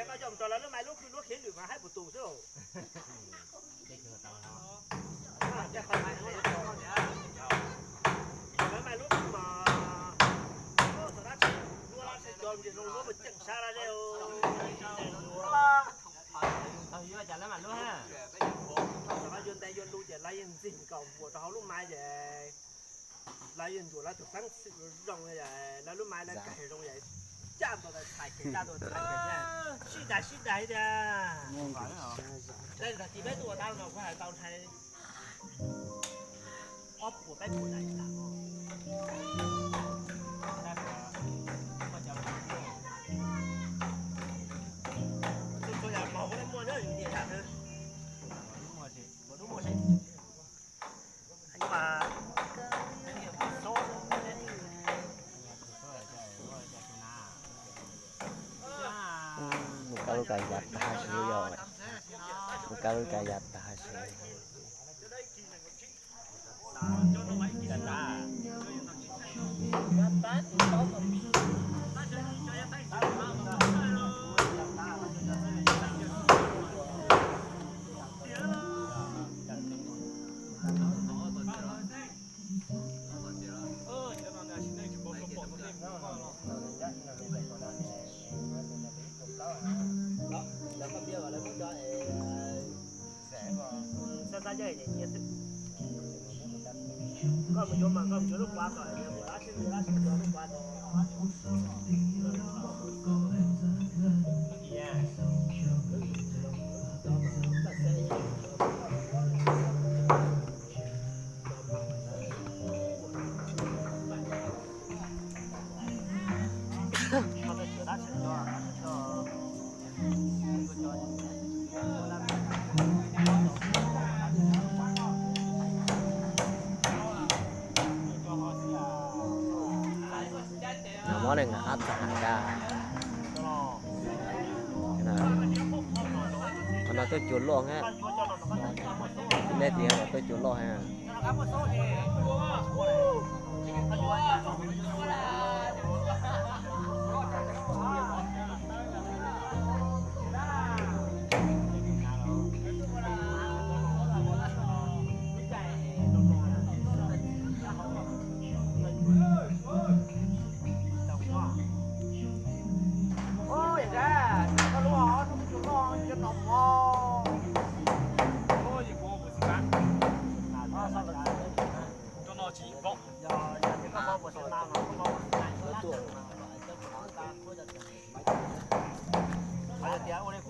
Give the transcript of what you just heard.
Koj coj mus rau lawv lub mais lub khwj luab khiav lwm mas haib puas tus xwb. Lawv mais lub khwj mas txog dab tsi luab dab tsi cov ntsis zoo luab mas ceem sab dab zeb. Txog yuav ntes yuav lus ces lawv yeej ntxig nkaus npuas rau hauv lub mais ces lawv yeej ntsuas lawv tus xeeb xwm zoo, lawv lub mais lawv kag zoo, caj ntua txhais kev caj ntua txhais kev, sib dais sib dais tiag. Tej zaum tis peb tuaj ua tab no kuv hais tau ntshai ob puas peb puas daim tas. Tus tsuas yam mos kuv muaj na, yus tias yam na. Tus lub muaj seb. Mus kab lub kav yav tag siv yog, mus kab lub kav yav tag siv. Koj mus yuav mas koj mus yuav lub quav kom mus dab tsi dab tsi yuav lub quav kom. Nag hmo ne nws qab tag has ka. Qhov no tuaj cua loj thiab. Nej tias tuaj cua loj thiab. Tias ua li